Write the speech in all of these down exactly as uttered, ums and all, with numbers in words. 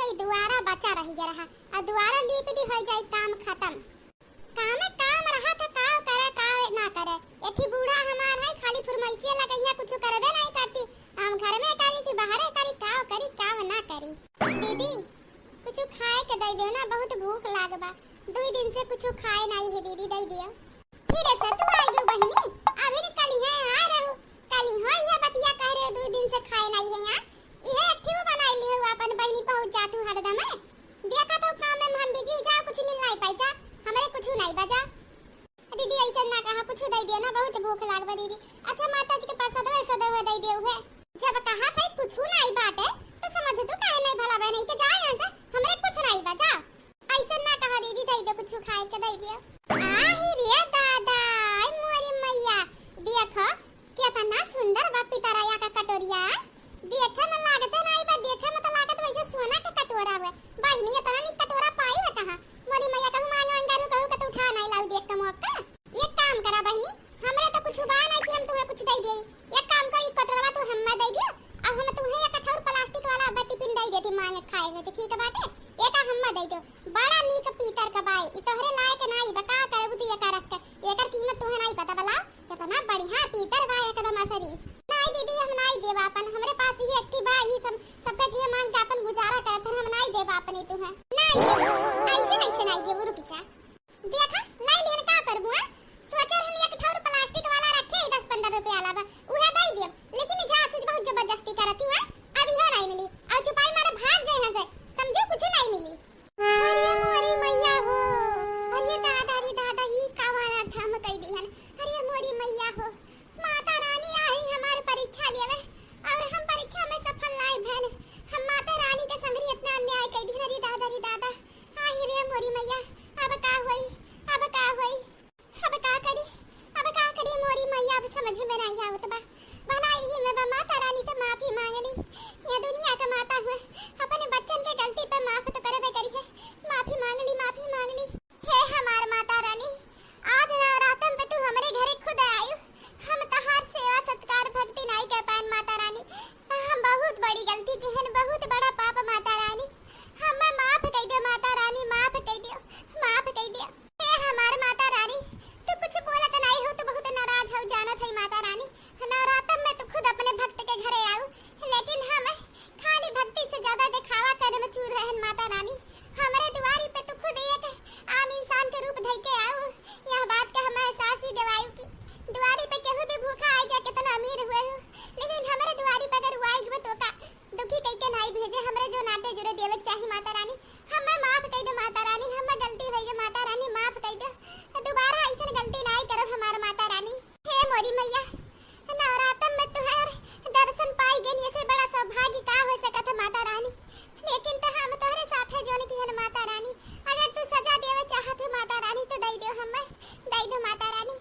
ई दुआरा बचा रहि गया रहा, आ दुआरा लीप दी, होइ जाई काम खतम। कामे काम रहा था, का करे, का ना करे। एठी बूढ़ा हमार है, खाली फुरमैसिया लगइया, कुछ करबे नहीं करती। हम घर में करी कि बाहरे करी, का करी, का ना करी। दीदी, कुछ खाए के दे देउ ना, बहुत भूख लाग बा। दुई दिन से कुछ खाए नहीं है दीदी, दे दियो। फिर ऐसा तू आई गयो बहिनी, अभी न कल है आ रहू, कल हो यह बतिया कह रहे, दुई दिन से खाए नहीं है यहाँ। इहे एक ठू बनाई लियो अपन बहिनी, पहुँच जा तू हरदम है। देखा तो काम में हम बिजी, जा कुछ मिल नहीं पाई, जा हमरे कुछ नहीं बजा। दीदी, ऐसे ना कहा, कुछ दे दियो ना, बहुत भूख लाग बा दीदी। अच्छा, माता जी के प्रसाद वरसाद हुआ दे दियो है। जब कहा था कुछ नहीं बाटे, तो समझ तू काहे नहीं भला बहन के, जा यहाँ से, हमरे कुछ नहीं बा, जा। ऐसे ना कहा दीदी, दे दियो, कुछ खाए के दे दियो। आही रे दादा, आई मोरी मैया, देखो, केतना सुंदर बा पितरया का कटोरिया। देखे में लागते नाई बा, देखे में तो लागत वैसे सोना के कटोरा हुए। बहिनी, इतना नीक कटोरा पाई है कहाँ? मोरी मैया कहूँ मांग मांग करू, कहू के तो उठा नाई लाऊ देख के मौका। एक काम करा बहिनी, हमरे तो कुछ बा नाई कि हम तुम्हें कुछ दे देई। एक काम करी, ई कटोरवा तू हम्मा दे दियो, अब हम तुम्हें एक ठौर प्लास्टिक वाला बा टिफिन दे देती मांग खाए में, तो ठीक बाटे, एका हम्मा दे दियो। बड़ा नीक पीतर का बाई, ई तोहरे लायक नाई बा, का करबू तू एका रख के? एकर कीमत तोहे नाई पता बला, कितना बढ़िया पीतर बा एकदम असरी। नाई दीदी, हम नाई देब आपन, हमरे पास ये एकठी बा, ई सब, सबका किहे मांग के आपन गुजारा करत हन, हम नाई देब आपन ई तुहे। नाई देब, ऐसे कैसे नाई देब, रुक जा। देखा, लाई लिहन का करबू, हाँ? सोचर हम एक ठौर प्लास्टिक वाला रखे, दस पन्द्रह रुपया वाला बा, उहे दे देब, लेकिन जा, तू बहुत जबरदस्ती करत हू, हाँ? अब इहो नाई मिली, और चुपाई मारे भाग जाए यहाँ से, समझू, कुछ नाई मिली। अरे मोरी मैया हो, अरे दादा, अरे दादा, ई का वाला था हम कह दिहन। अरे मोरी मैया हो, माता रानी आई हमार परीक्षा लेवे और हम परीक्षा में सफल नाई भन। हम माता रानी के संगरी इतना अन्याय कह दिहन। अरे दादा, अरे दादा, आई रे मोरी मैया, अब का होई, अब का होई? अब का करी, अब का करी मोरी मैया, अब समझ में नाई आवत बा। भलाई ही में बा, माता रानी से माफी मांग ली। ये दुनिया का माता हुआ, अपने बच्चन के गलती पे माफ तो करबे करी है। माफी मांग ली, माफी मांग ली। हे हमार माता रानी, आज नवरातन पे तू हमरे घरे खुद आयु। हम तहार सेवा सत्कार भक्ति नाई कर पाएन माता रानी। हम बहुत बड़ी गलती किहन, बहुत बड़ा पाप माता रानी। हमें माफ कई दे माता रानी, माफ कई दियो, माफ कई दियो। हे हमार माता रानी, तू कुछ बोलत नाई हो, तू बहुत नाराज हो, जानत है माता रानी। नवरातन में तू खुद अपने भक्त के घरे आऊ, लेकिन हम खाली भक्ति से ज्यादा दिखावा करे में चूर रहन माता रानी। हमरे दुआरी पे तू खुद एक आम इंसान के रूप धई के आऊ, यह बात के हमें एहसास ही दिवायू कि दुआरी पे केहू भी भूखा आई जाए, कितना अमीर हुए हो, लेकिन हमरे दुआरी पे अगर वो आई गो तो का दुखी कई के नाई भेजे, हमरे जो नाटे जुरे देवे के चाही माता रानी। हमें माफ कई दो माता रानी, हमें गलती भई है माता रानी, माफ कई दो, दोबारा ऐसन गलती नाई करब हमार माता रानी। हे मोरी मैया, नवरातन में तुहार दर्शन पाई गन, ये से बड़ा सौभाग्य का हो सकत है माता रानी। लेकिन तो हम तोहरे साथे जोन किहन माता रानी, अगर तू सजा देवे चाहत हो माता रानी तो दई दो हमें, दई दो माता रानी।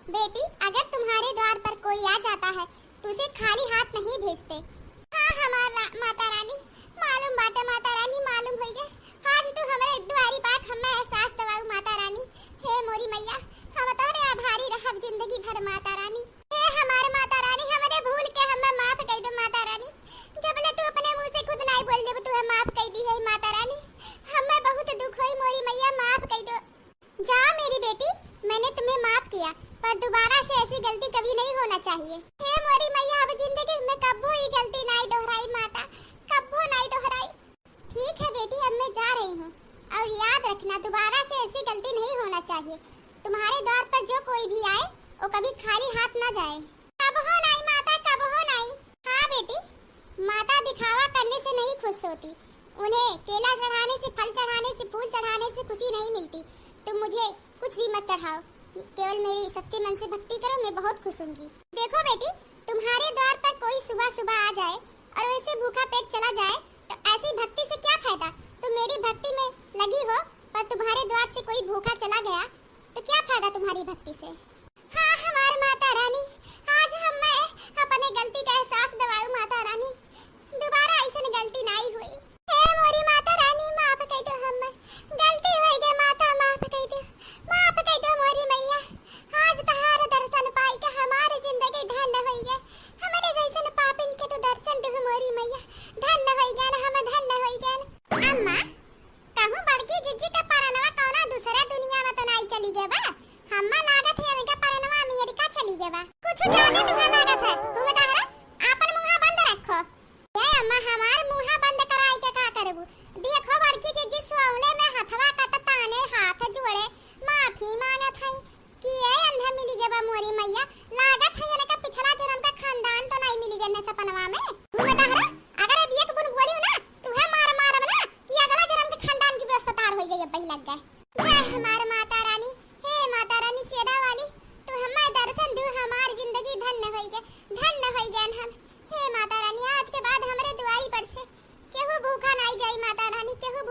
बेटी, अगर तुम्हारे द्वार पर कोई आ जाता है तो उसे खाली हाथ नहीं भेजते। हाँ हमार रा-, माता रानी, मालूम बाटे माता रानी, मालूम होई गए। आज तू हमरे दुआरी पाक हमें एहसास दवाऊ माता रानी। हे मोरी मैया, हम तोहरे आभारी रहब जिंदगी भर माता रानी। हे हमार माता रानी, हमरे भूल के हमें माफ कई दो माता रानी। जबले तू अपने मुंह से खुद नाई बोल देबू, तू हमें माफ कई दी है माता रानी। हमें बहुत दुख होई मोरी मैया, माफ कई दो। जा मेरी बेटी, मैंने तुम्हें माफ किया, पर दोबारा से ऐसी गलती कभी नहीं होना चाहिए। हे मोरी मैया, अब जिंदगी में कब्बो ई गलती नाई दोहराई माता, कब्बो नाई दोहराई। ठीक है बेटी, अब मैं जा रही हूँ, और याद रखना दोबारा से ऐसी गलती नहीं होना चाहिए। तुम्हारे द्वार पर जो कोई भी आए, वो कभी खाली हाथ ना जाए। कबहो नाई माता, कबहो नाई। हाँ बेटी, माता दिखावा करने से नहीं खुश होती। उन्हें केला चढ़ाने से, फल चढ़ाने से, फूल चढ़ाने से खुशी नहीं मिलती। तुम मुझे कुछ भी मत चढ़ाओ, केवल मेरी सच्चे मन से भक्ति करो, मैं बहुत खुश होंगी। देखो बेटी, तुम्हारे द्वार पर कोई सुबह सुबह आ जाए और वैसे भूखा पेट चला जाए, तो ऐसी भक्ति से क्या फायदा? तुम मेरी भक्ति में लगी हो, पर तुम्हारे द्वार से कोई भूखा चला गया, तो क्या फायदा तुम्हारी भक्ति से? हाँ, हमार माता रानी, आज हमें अपने गलती का एहसास दिवाऊ माता रानी, दोबारा ऐसन गलती नाई हुई। हे मोरी माता रानी, माफ कई दो, हम गलती होई गई माता, माफ कई दो, माफ कई दो मोरी मैया। आज तहार दर्शन पाई के हमारी जिंदगी धन्य होई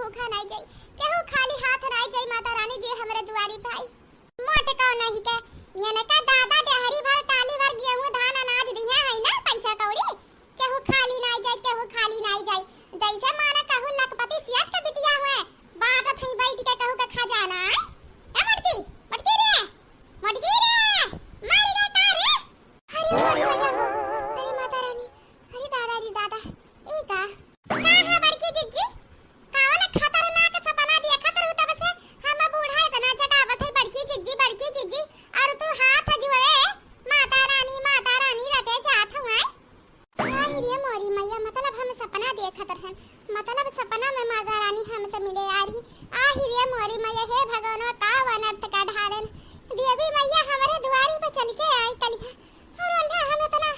भूखा नाई जाई, केहू खाली हाथ नाई जाई माता रानी जे हमरे दुआरी पे आई। मोटका नहीं के, इनका दादा डेहरी भर टाली भर गेहूं धान अनाज दिहे है ना, पैसा कौड़ी, केहू खाली नाई जाई, केहू खाली नाई जाई। जैसे माना कहू लखपति सेठ के बिटिया हुए, बांटत हई बैठ के कहू के खजाना। ए मटकी, मटकी रे, मटकी रे, मारी गए का रे? अरे, अरे भैया हो, अरे माता रानी, अरे दादा रे दादा, ई का? का है बड़की जिज्जी? कवन खतरनाक सपना देखत रहू तब से? हम बूढ़ा इतना जगावत है, बड़की जिज्जी, बड़की जिज्जी, और तू हाथ जुए, माता रानी, माता रानी रटे जात हुआ। आही रे मोरी मैया, मतलब हम सपना देखत रहन, मतलब सपना में माता रानी हमसे मिले आ रही। आही रे मोरी मैया, हे भगवान, का अनर्थ का ढारन। देवी मैया हमरे दुआरी पे चल के आई कलिया, और उन्हें हम इतना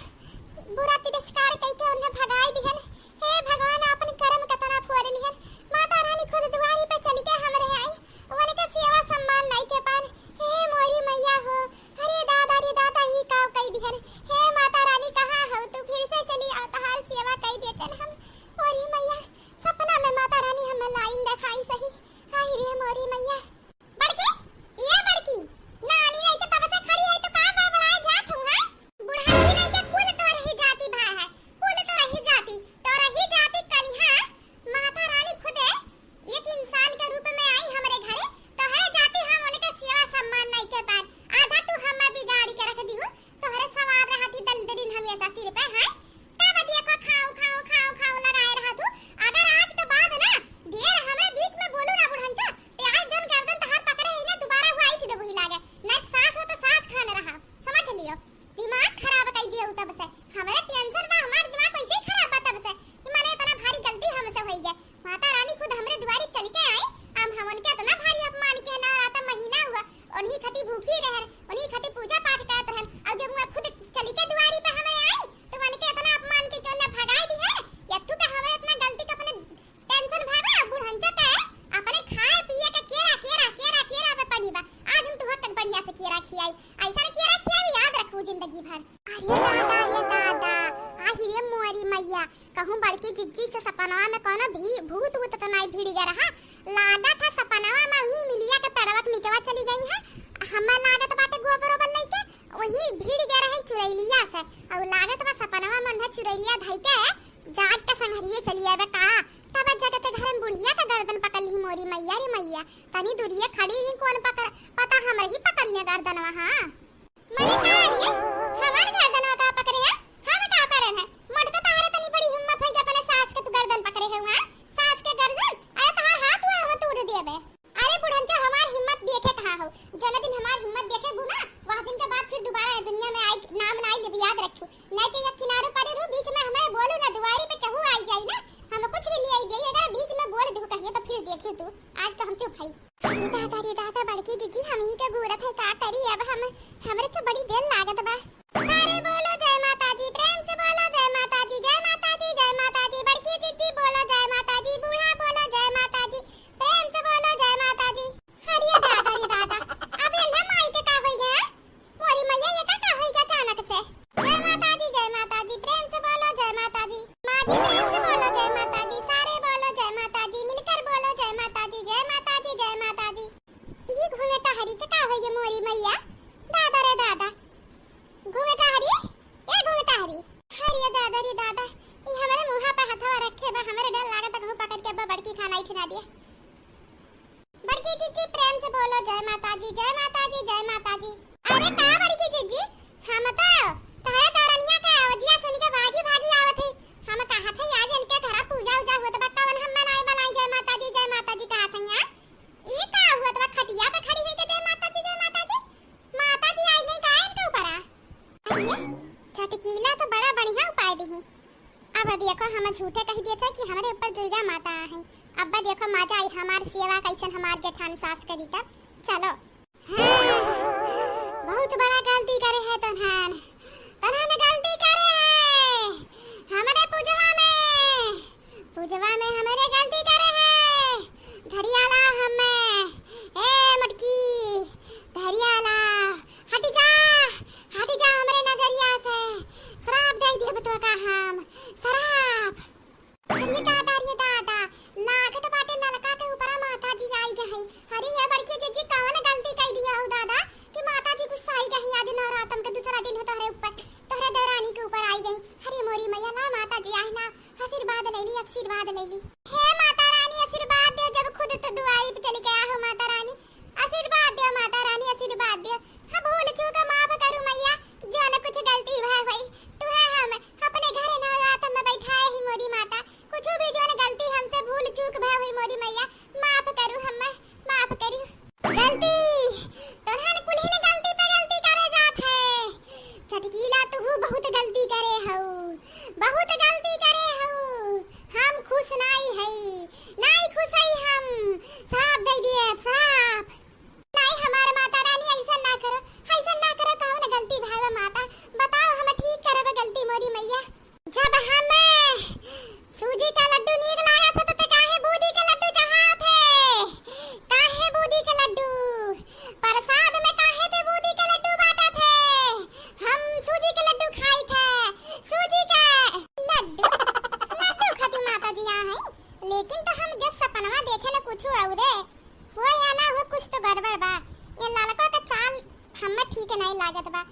बुरा तिरस्कार कई के उन्हें भगाई दिहन। हे भगवान, आपन कर्म कतना फोड़ लिहन। माता रानी खुद दुआरी पे चल के हमरे आई, उनके सेवा सम्मान नहीं के पान। हे मोरी मैया हो, अरे दादा रे दादा, ई का कई दिहन। हे माता रानी, कहाँ हो तू? फिर से चली आओ, तहार सेवा कई देते हम। मोरी मैया, सपना में माता रानी हमें लाइन दिखाई सही। हाय रे मोरी मैया। बड़की, ये बड़की, नानी नहीं के तब से खड़ी है तो का बड़बड़ाए जात हूँ, हैं? बुढ़ाई नहीं के कुल तो रही जाती भाई है, कुल तो रही जाती, तो रही जाती कलिहा। माता रानी खुदे एक इंसान के रूप में आई हमरे घरे, तो है जाती हम उनके सेवा सम्मान नहीं के पार। आधा तू हमें बिगाड़ी के रख दिहु, तोहरे सवार रहत ही दलिद्रीन हमेशा सिर पे, हैं? तब देखो खाऊ, खाऊ, खाऊ, खाऊ लगाए रहत हूँ। अगर आज के बाद ना ढेर हमरे बीच में बोलू ना बुढ़ंचा, ते आज जौन गर्दन तहार पकड़े है ना, दोबारा वो आई थी देबू ही लागे। नहीं सास हो तो सास खान रहा, समझ लियो। दिमाग खराब कई दियो तब से। हमरे tension बा, हमार दिमाग वैसे ही खराब बा तब से कि माने इतना भारी गलती हमसे होई गया। माता रानी खुद हमरे दुआरी चल के आई, हम, हम उनके इतना भारी अपमान के ना, रात महीना हुआ, उन्हीं खती भूखी रहन, उन्हीं खती पूजा पाठ करत रहन, और जब वो खुद चल के दुआरी पे हमरे आई, तो उनके इतना अपमान के क्यों ना भगाई दी है? यत्थु का हमरे इतना गलती का अपने tension भावे, और बुढ़ंचा का है, अपने खाए पिए का केरा, केरा, केरा, केरा पे पड़ी बा। आज हम तुहर तक बढ़िया से केरा खियाई, ऐसा केरा खियाई, याद रखू जिंदगी भर। अरे दादा, अरे दादा, आही रे मोरी मैया, कहूँ बड़की जिज्जी से सपनवा में कौनो भी भूत वूत तो नाई भिड़ गया रहा। लागत है सपनवा में वही मिलिया के पेड़वा के नीचवा चली गई है। हमें लागत बाटे गोबर ओबर लइके वही भिड़ गया रहे चुरैलिया से। और लागत बा सपनवा में उन्हें चुरैलिया धई के जाग के संघरिये चली आवे का। तब जगत घर में बुढ़िया के गर्दन पकड़ ली मोरी मैया रे मैया। तनी दूरिये खड़ी ही कौन पकड़, पता हमरे ही पकड़ लिया गर्दनवा, हाँ। मने का रे? हमार गर्दनवा का पकड़े है? हम का करेन है? मोटका तहारे तनी बड़ी हिम्मत होई कि अपने सास के तू गर्दन पकड़े है, हाँ? सास के गर्दन? अरे तहार हाथ हुआ हो तोड़ देबे। अरे बुढ़ंचा हमार हिम्मत देखे कहाँ हो? जने दिन हमार हिम्मत देखे बू ना, वह दिन के बाद फिर दोबारा ये दुनिया में आई नाम ना आई लेबे, याद रखू। नहीं तो ये किनारे पड़े रहू, बीच में हमारे बोलू ना, दुआरी पे केहू आई जाई ना, हम कुछ भी ले आई जाई, अगर बीच में बोल दू कहिए तो फिर देखियो तू, आज तो हम चुप हई। अरे दादा रे दादा, बड़की जिज्जी, हम ही के घूरत है, का करी अब हम, हमरे तो बड़ी देर लागत बा। सारे बोलो जय माता जी, प्रेम से बोलो जय माता जी, जय माता जी, जय माता जी। बड़की जिज्जी बोलो जय माता जी, बूढ़ा बोलो जय माता जी, प्रेम से बोलो जय माता जी। अरे दादा रे दादा, अब इन्हें माई के का होई गया? मोरी मैया, ये का, का होई गया अचानक से? जय माता दी, जय माता दी, प्रेम से बोलो जय माता दी। माँ जी प्रेम से बोलो जय माता दी, सारे बोलो जय माता दी, मिलकर बोलो जय माता दी, जय माता दी, जय माता दी। ई घूंघटा हरी के का होई गे मोरी मैया? दादा रे दादा। घूंघटा हरी, ए घूंघटा हरी। अरे दादा रे दादा, ई हमरे मुँहा पे हथवा रखे बा, हमरे डर लागत कहूँ पकड़ के अब्बा बड़की खाना ही ठिना दिया। बड़की जिज्जी प्रेम से बोलो जय माता जी, जय माता जी, जय माता जी। अरे का बड़की जिज्जी, हम तो तहरे दौरनिया के अवजिया सुन के भागी भागी आवत ही। हम कहत ही आज इनके घरा पूजा उजा होत बा, तवन हम मनाए बलाई जय माता जी, जय माता जी कहत ही। यहाँ ई का हुआ तो खटिया पे खड़ी हुई के जय माता जी, जय माता जी। माता जी आई गई का इनके ऊपर आ? अरे, चटकीला तो बड़ा बढ़िया उपाय दिही। अब देखो, हम झूठे कह दिए थे कि हमरे ऊपर दुर्गा माता आ है। अब देखो, मजा आई हमार सेवा कैसन हमार जेठान सास करी तब। चलो। हाँ, बहुत बड़ा गलती करे है तोहन। तोहन गलती करे है। हमरे पूजवा में पूजवा में हमरे गलती करे है, धरियाला हमें। ए मटकी, धरियाला, हट जा, हट जा हमरे नजरिया से। श्राप दे देब तो का हम, श्राप। अरे दादा, अरे दादा, लागत बाटे ललका के अरे ये बड़की जिज्जी, कवन गलती कइ दिया हो दादा कि माता जी गुस्साइ गई? आज नवरातम के दूसरा दिन हो तोहरे ऊपर, तोहरे देवरानी के ऊपर आइ गई। अरे मोरी मैया, ला माता जी आहिन, ला आशीर्वाद लइ ली, आशीर्वाद लइ ली। हे माता रानी, आशीर्वाद देउ, जब खुद तो दुआरी पे चलि के आहो माता रानी, आशीर्वाद देउ माता रानी, आशीर्वाद देउ। हाँ, भूल चूक माफ करू मैया, जौन कुछ गलती भा होई, तू है हम अपने घरे नवरातम में बैठाए ही मोरी माता, कुछ भी जौन गलती हमसे भूल चूक भा होई मोरी मैया, माफ करू हम्मे, माफ करू। गलती, तोहन कुल्हिन गलती पे गलती करे जात है। चटकीला, तू बहुत गलती करे हऊ, बहुत गलती करे हऊ। हम खुश नाई हई, नाई खुश हई हम। श्राप दे दिए, श्राप। नाई हमार माता रानी, ऐसा ना करो, ऐसा ना करो, कौन गलती भावे माता, बताओ, हम ठीक करब गलती मोरी मैया। जब हमें सूजी का लड्डू नीक लागत है, तो ते काहे बूंदी के लड्डू चढ़ात है? काहे बूंदी के लड्डू? प्रसाद में काहे ते बूंदी के लड्डू बांटत है? हम सूजी के लड्डू खाई थे, सूजी के लड्डू, लड्डू खाती माता जी यहाँ है, लेकिन तो हम जब सपनवा देखे न कुछ औरे, हो या ना हो, कुछ तो गड़बड़ बा। ये ललका का चाल हमें ठीक नहीं लागत बा।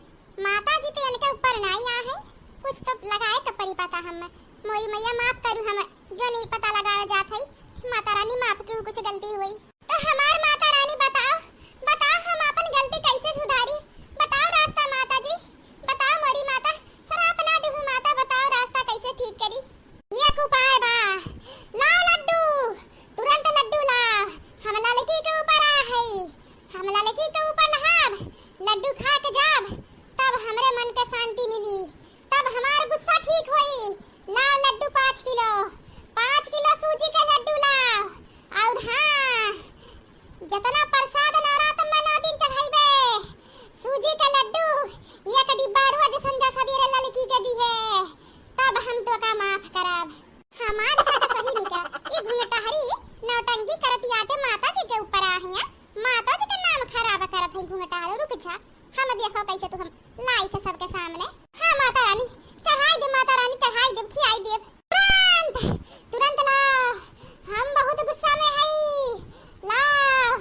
माता जी तो इनके ऊपर नाई आ है, कुछ तो लगाए के परी पता हमें। मोरी मैया माफ करू, हम जो नहीं पता लगावे जात है। माता रानी माफ करू, कुछ गलती हुई तो हमार माता रानी बताओ, बताओ हम अपन गलती कैसे सुधारी, बताओ रास्ता माता जी, बताओ मोरी माता, श्राप ना दिहू माता, बताओ रास्ता कैसे ठीक करी। एक उपाय बा, लाओ लड्डू, तुरंत लड्डू लाओ। हम ललकी के ऊपर आ है, हम ललकी के ऊपर नहाब, लड्डू खा के जाब, तब हमरे मन के शांति मिली, तब हमार गुस्सा ठीक होई। लाओ लड्डू पाँच किलो, पाँच किलो सूजी के लड्डू लाओ। और हाँ, जतना प्रसाद नवरात्र में नौ दिन चढ़ाइबे, सूजी के लड्डू एक डिब्बा रोज संझा सबेरे ललकी के दिहे, तब हम तोका माफ करब। हमार सगा सही निका, ई घुंघटाहरी नौटंकी करत आटे माता जी के ऊपर आ हिया, माता जी के नाम खराब करत है घुंघटाहरी। रुक जा, हम देखो कैसे तू हम लाई थे सबके सामने। हाँ माता रानी, चढ़ाई दे माता रानी, चढ़ाई दे, खियाई दे। तुरंत, तुरंत लाओ, हम बहुत गुस्सा में हई। लाओ,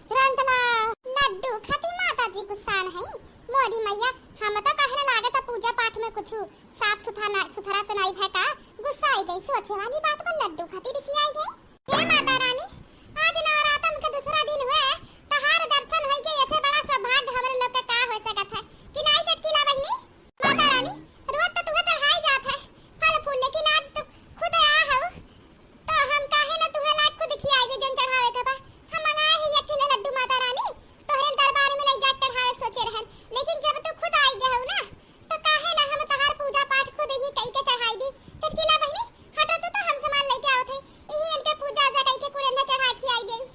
तुरंत लाओ। लड्डू खाती माता जी गुस्सान हई। मोरी मैया, हम तो कहने लागत पूजा पाठ में कुछ साफ सुथरा ना, सुथरा से नाई भय का, गुस्सा आई गई। सोचे वाली बात पर लड्डू खाती रिसियाई गई। हे माता रानी, आज नवरातम के दूसरा दिन हुए, तहार दर्शन होई के ऐसे बड़ा सौभाग्य हमरे लोग के का हो सकत है कि नाई चटकीला बहिनी? माता रानी, रोज तो तुहे चढ़ाई जात है फल फूल, लेकिन आज तो खुद आ हऊ, तो हम काहे न तुहे लायक खुद खियाई दे जौन चढ़ावे के बा। हम मंगाए है एक किलो लड्डू माता रानी, तोहरे दरबार में ले जाके चढ़ावे सोचे रहन, लेकिन जब तू खुद आई गए हऊ ना, तो काहे ना हम तहार पूजा पाठ खुद ही कई के चढ़ाई दी। चटकीला बहिनी, हटो तू, तो हम सामान लेके आवत है, यही इनके पूजा जा कई के कुल इन्हें चढ़ा खियाई देई।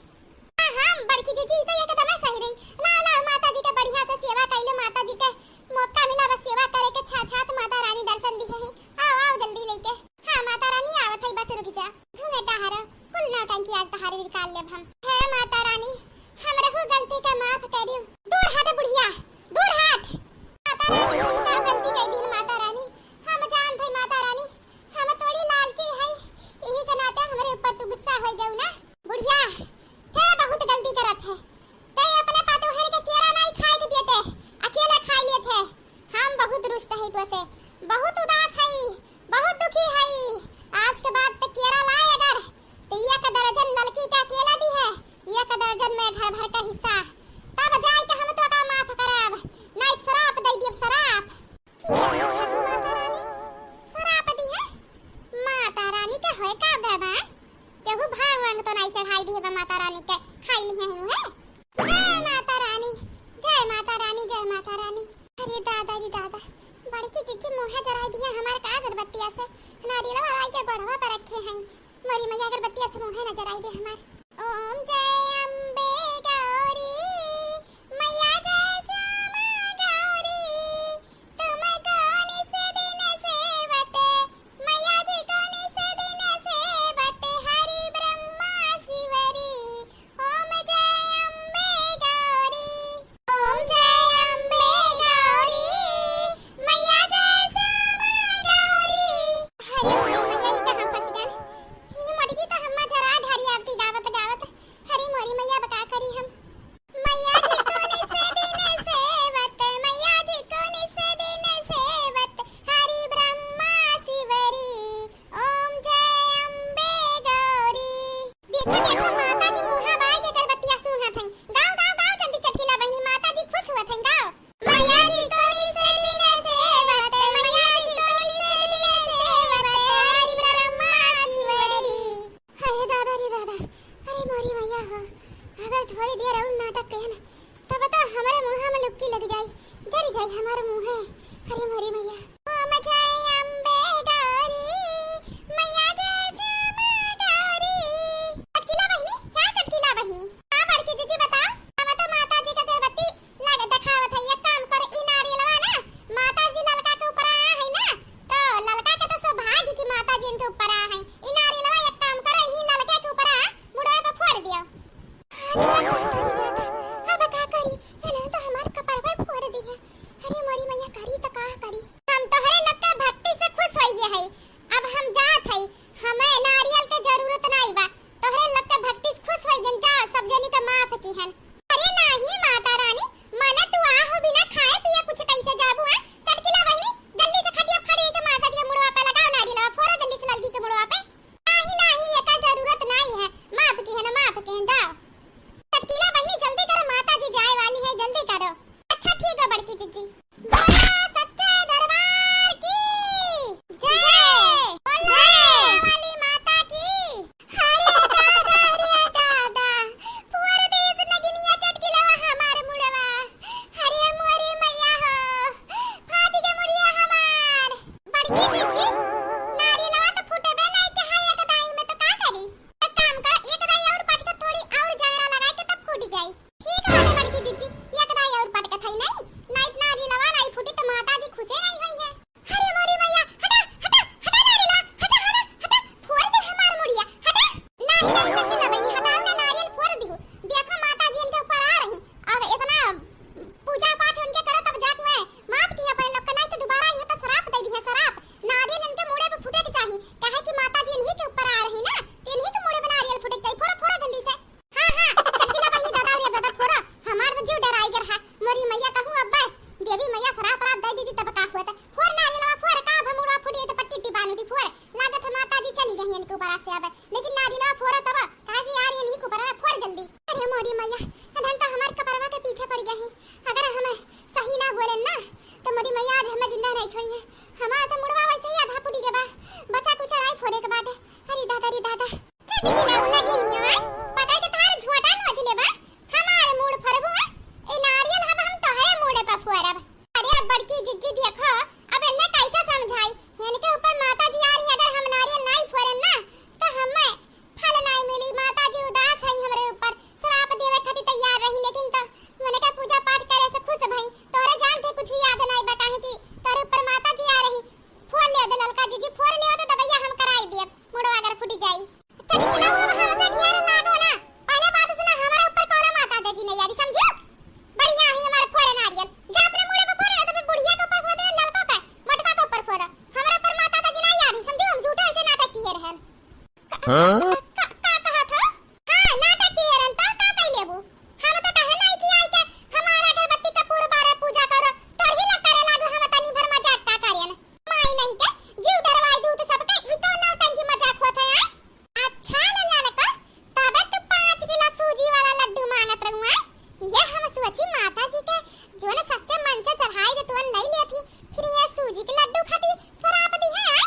हाँ, हाँ, बड़की जीजी, ई तो एकदम सही रही। ला, ला, माता जी के बढ़िया से सेवा कइले, माता जी के मौका मिला बस सेवा करे के, छा-, छात माता रानी दर्शन दिहे ही। आओ, आओ, जल्दी लेके। हाँ, माता रानी आवत है, बस रुक जा। घूंघटा हरो, कुल नौटंकी आज तहारे निकाल लेब हम। हे माता रानी, हमरहू गलती का माफ करियो। दूर हट बुढ़िया, दूर हट। माता रानी, हम का गलती कई दिन माता रानी? हम जानत है माता रानी, हम थोड़ी लालची है, यही के नाते हमरे ऊपर तू गुस्सा हो गऊ ना। बुढ़िया, थे बहुत गलती करत है। ते अपने पतोहन के केरा नाई खाए के देते, अकेले खाई लेते। हम बहुत रुष्ट है तो से, बहुत उदास है, बहुत दुखी है। आज के बाद ते केरा लाए अगर, तो एक दर्जन ललकी का केला दिहे, एक दर्जन में घर भर का हिस्सा। तब जाए के हम तो का माफ करब, नाई श्राप दे दियब, श्राप। केरा खाती माता रानी श्राप दिहे? माता रानी के होए का गवा? केहू भांग वांग तो नाई चढ़ाई दिहे बा माता रानी के, खाई लिहे ही है। जय माता रानी, जय माता रानी, जय माता रानी। अरे दादा रे दादा, बड़की जीजी मुँहे जराई दिहे हमार का अगरबत्तिया से, नारियल वाला के गोड़वा पर रखे हैं। मोरी मैया अगरबत्तिया से मुँहे न जराई दे हमार। ओम जय अम्बे गौरी, मैया जय श्यामा गौरी, तुमको निस दिन सेवत, मैया जी को निस दिन सेवत, हरि ब्रह्मा शिवरी, ओम जय अम्बे गौरी, ओम जय अम्बे गौरी, मैया जय श्यामा गौरी। अरे मोरी मैया, ई कहाँ फंस गन? ही मोटकी तो हम्मा जरा ढारी आरती गावत गावत। अरे मोरी देखो, देखो, माता जी मुहा बाई के अगरबत्तिया सूंघत हई। गाओ, गाओ, गाओ, जल्दी चटकीला बहिनी, माता जी खुश हुअत हई, गाओ। मैया जी को मिश्री में सेवत, मैया जी को मिश्री में सेवत, हरि ब्रह्मा शिव हरि। अरे दादा रे दादा, अरे मोरी मैया हो, अगर थोड़ी देर और नाटक कहे ना, तब तो हमरे मुँह में लुक्की लग जाई, जरी जाई हमार मुँह। अरे मोरी मैया। ओम जय अम्बे गौरी, मैया जय श्याम गौरी। चटकीला बहिनी, का चटकीला बहिनी? का बड़की जीजी बताओ? अब तो माता जी का अगरबत्ती लग देखावत है, एक काम कर, ई नारियलवा ना माता जी ललका के ऊपर आ है ना, तो ललका के तो सौभाग्य की माता जी इनके ऊपर आ है। ई नारियलवा एक काम कर, ई ललका के ऊपर आ, मुड़वा पे फोड़ दियो। अरे दादा रे दादा, अब का करी? एने तो हमार कपड़वा फोड़ दी है। अरे मोरी मैया, करी तो का करी? हम तोहरे लोग के भक्ति से खुश होइए है, अब हम जात है, हमें नारियल के जरूरत नहीं बा। तोहरे लोग के भक्ति से खुश होइए, जाओ सब जनी के माफ किहन। अरे नाही माता रानी, माने तू आहो बिना खाए पिए कुछ कैसे जाबू, हैं? चटकीला बहिनी, जल्दी से खटिया खड़ी के माता जी के मुड़वा पे लगाओ नारियलवा, फोड़ो जल्दी से ललकी के मुड़वा पे। नाही, नाही, एकर जरूरत नाही है। माफ किहन, माफ किहन, जाओ। चटकीला बहिनी, जल्दी करो, माता जी जाए वाली है, जल्दी करो। अच्छा, ठीक है, बड़की जीजी। बोलो सच्चे दरबार की जय। बोलो जय। वाली माता की। अरे दादा, अरे दादा, फोड़ देस नगिनिया चटकीलवा हमार मुड़वा। अरे मोरी मैया हो, फाट के मुड़िया हमार। बड़की जीजी, नारियलवा तो फूटबे नहीं के है एक दाई में, तो का करी? एक काम करो, एक दाई और पटके थोड़ी और जगड़ा लगा के तब फूट जाई। ठीक है बड़की जीजी, एक दाई और पटके थई नहीं, नहीं इतना नारियलवा नहीं फूटी तो माता जी खुशे नहीं होई है। अरे मोरी मैया, हटा, हटा, हटा नारियलवा, हटा, हटा, हटा, फोड़ दे हमार मुड़िया, हटा। नहीं, नहीं, चटकीला बहिनी, हटाओ ना, नारियल फोड़ दिहु। देखो माता जी इनके ऊपर आ रही, अब इतना पूजा पाठ उनके करो तब जाके मैं माफ किया पहले लोग का, नहीं तो दोबारा ये तो श्राप दे दी है, श्राप। नारियल इनके मुड़े पे फूटे के चाही, काहे कि माता जी इन्हीं के ऊपर आ रही ना, तो इन्हीं के मुड़े पे नारियल फूटे के चाही। फोड़ो, फोड़ो जल्दी से। हाँ, हाँ, चटकीला बहिनी, दादा रे दादा, फोड़ो। हमार तो जीव डराई गे रहा। मोरी मैया कहूँ अब्बे, देवी मैया श्राप राप दे दीदी तब का हुआ था। फोड़ नारियलवा, फोड़, का अब मुड़वा फूटी है तो पट्टी टिबानुटी फोड़। लागत है माता जी चली गई इनके ऊपर से अब। लेकिन नारियलवा फोड़ो तब, काहे से यार ये नहीं के ऊपर है, फोड़ जल्दी। अरे मोरी मैया, अधन तो हमार कपड़वा के पीछे पड़ गया है। अगर हम सही ना बोले ना, तो मोरी मैया आज हमें जिंदा नहीं छोड़ी है। हमारा तो मुड़वा वैसे ही आधा फूटी के बा, बचा कुछ राई फोड़े के बाटे। अरे दादा रे दादा। चटकीला उना गिनिया, पता के तार झोटा नोच ले बा, हमार मूड़ फरबू, ए नारियल हब हम तोहरे मूड़े पर फोरब। अरे अब बड़की जिज्जी देखो, अब इन्हें कैसे समझाई, इनके ऊपर माता जी आ रही, अगर हम नारियल नाई फोरन ना, तो हमें फल नाई मिली, माता जी उदास है हमरे ऊपर, श्राप देवे खातिर तैयार रही, लेकिन तो उनके पूजा पाठ करे से खुश भई, तोहरे जान के कुछ याद नाई बा, काहे कि तोहरे ऊपर माता जी आ रही, फोर ले दे ललका जिज्जी, फोर ले दे, दवैया हम कराई देब, मुड़वा अगर फूटी जाई। चटकीला हुआ वहाँ से ढेर लागो ना। पहले बात सुना, हमारे ऊपर कौनो माता जी नहीं आ रही, समझियो? बढ़िया ही हमारे फोरे नारियल। जा अपने मुड़े पे फोरे, ना तो फिर बुढ़िया के ऊपर फोरे, ललका का, मटका के ऊपर फोरे। हमारे ऊपर माता जी नहीं आ रही, समझियो? हम झूठे ऐसे नाटक किए रहन। हाँ? का, का, का कहा था? हाँ, नाटक किए रहन, तो का कह लेबू? हम तो कहे नहीं कि आई के हमारे अगरबत्ती कपूर बारे पूजा करो, तोर ही ना करे लागो, हम तनी भर मजाक का करेन। माई नहीं के, जीव डरवाई दू तो सबके, ई कौन नौटंकी मजाक होत है, आय? अच्छा लल्ला लका, तबे तू पाँच किलो सूजी वाला लड्डू मांगत रहुआ। ये हम सोची माता जी के जोन सच्चे मन से चढ़ाई दे तुवन नहीं लेती, फिर ये सूजी के लड्डू खाती सराप दी है, आय?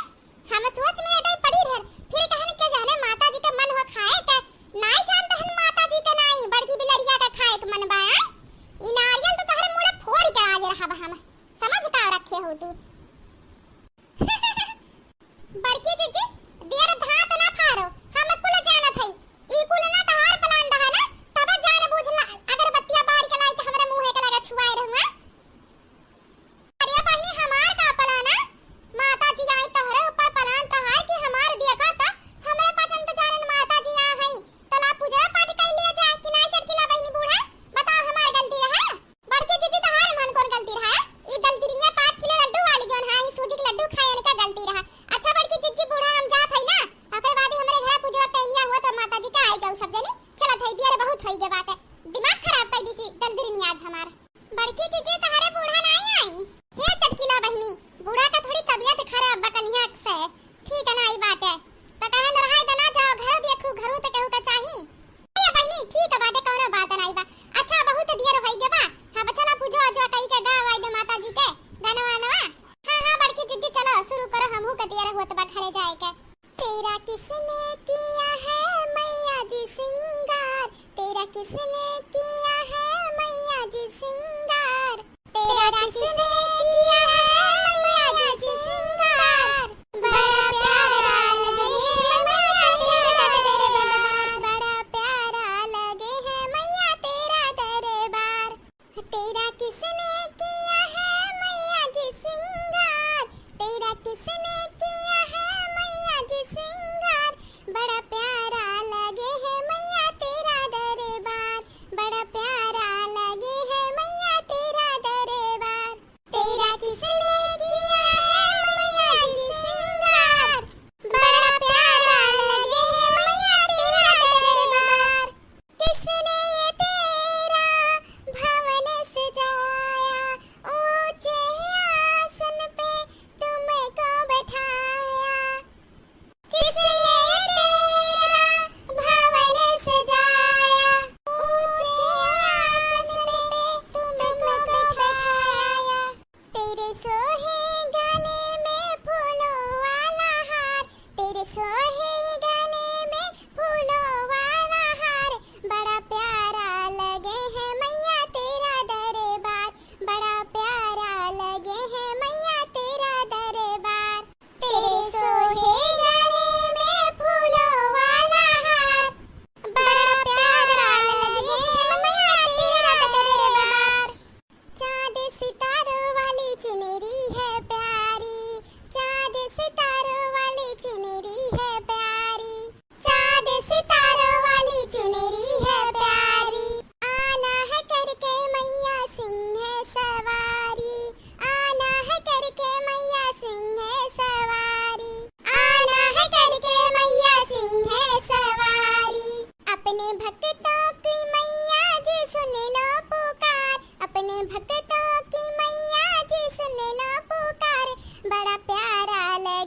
हम सोच में एडई पड़ी रहे, फिर कहन के जाने माता जी के मन हो खाए के, नाई जानत हन माता जी के नाई, बड़की बिलरिया के खाए के मन बा, आय? ई नारियल तो तहरे मुड़े फोड़ के आज रहब हम, समझ का रखे हो तू? बड़की जिज्जी, देर धात ना फारो, हम कुल जानत हई। ई कुल ना तहार plan रहा ना, तबे जान बूझ ला, अगरबत्तिया बार के लाई के हमरे मुंहे के लगे छुआए रहुआ। अरे बहिनी, हमार का plan है? माता जी आई तोहरे ऊपर plan तहार कि हमार देखा त हमरे पसंद जानन माता जी आ हई। तोला पूजा पाठ कई लिया जाए कि नाई चटकीला बहिनी बूढ़ा? बताओ हमार गलती रहा? बड़की दीदी, तहार मन कौन गलती रहा? ई दलदरिया पाँच किलो लड्डू वाली जौन है, ई सूजी के लड्डू खाए वाली का गलती रहा? अच्छा बड़की दीदी, बूढ़ा हम जात हई ना, ओकरे बाद ही हमरे घरा पूजवा के टाइमिया हुआ तो माता जी के आई जाऊ सब जनी। चलत हई, देर बहुत होई गे बाटे, दिमाग खराब कर दी सी दलदरिया आज हमार। बड़की दीदी, तहारे बूढ़ा नाई आई? हे चटकीला बहिनी, बूढ़ा का थोड़ी तबियत खराब बा, कलिया से ठीक है ना आई बाटे, तो कहन रहाई दे ना जाओ, घर देखू, घरू तो केहू का चाही।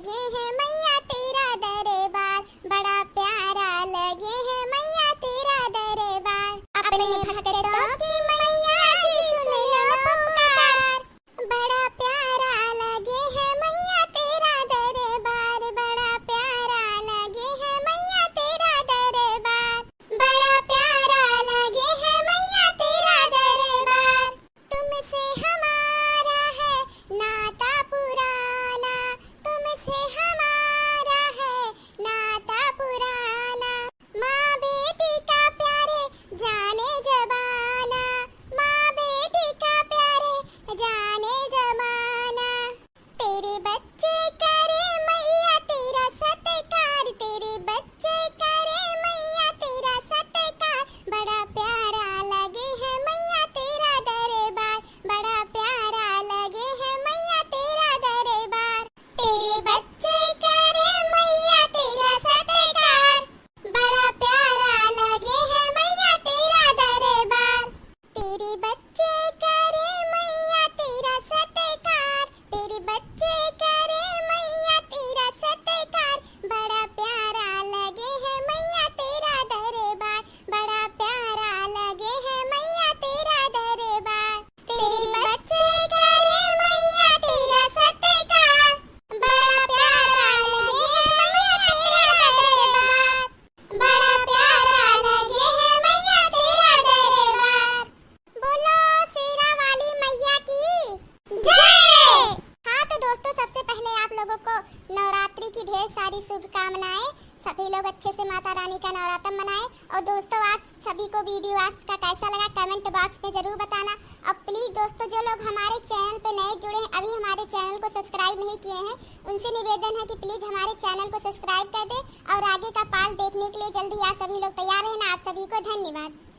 लगे है मैया तेरा दरबार, बड़ा प्यारा लगे है मैया तेरा दरबार। अपने भक्तों की मैया जी सुन लो पुकार। बड़ा प्यारा लगे है मैया तेरा दरबार, बड़ा प्यारा लगे है मैया तेरा दरबार, बड़ा प्यारा लगे है मैया तेरा दरबार। तुमसे हमारा है नाता पुराना, तुमसे हमारा है नाता पुराना। माँ बेटी का प्यार जाने जमाना, माँ बेटी का प्यार जाने जमाना। तेरे बच्चे करे मैया तेरा सत्कार, तेरे बच्चे करे मैया तेरा सत्कार। बड़ा प्यारा लगे है मैया तेरा दरबार, बड़ा प्यारा लगे है मैया तेरा दरबार। तेरे बच्चे करे मैया तेरा सत्कार, बड़ा प्यारा लगे है मैया तेरा दरबार। तेरे बच्चे करे मैया तेरा सत्कार, तेरे बच्चे करे मैया तेरा सत्कार। बड़ा प्यारा लगे है मैया तेरा दरबार, बड़ा प्यारा लगे है मैया तेरा दरबार। तेरे बच्चे करे मैया तेरा सत्कार, बड़ा प्यारा लगे है मैया तेरा दरबार, बड़ा प्यारा लगे है मैया तेरा दरबार। बोलो शेरा वाली मैया की जय। हाँ तो दोस्तों, सबसे पहले आप लोगों को नवरात्रि की ढेर सारी शुभकामनाएं। सभी लोग अच्छे से माता रानी का नवरात्र मनाएं। और दोस्तों, आज सभी को वीडियो आज का कैसा लगा, कमेंट बॉक्स में जरूर बताना। और प्लीज दोस्तों, जो लोग हमारे चैनल पे नए जुड़े हैं, अभी हमारे चैनल को सब्सक्राइब नहीं किए हैं, उनसे निवेदन है कि प्लीज हमारे चैनल को सब्सक्राइब कर दें और आगे का पार्ट देखने के लिए जल्दी आप सभी लोग तैयार रहना। आप सभी को धन्यवाद।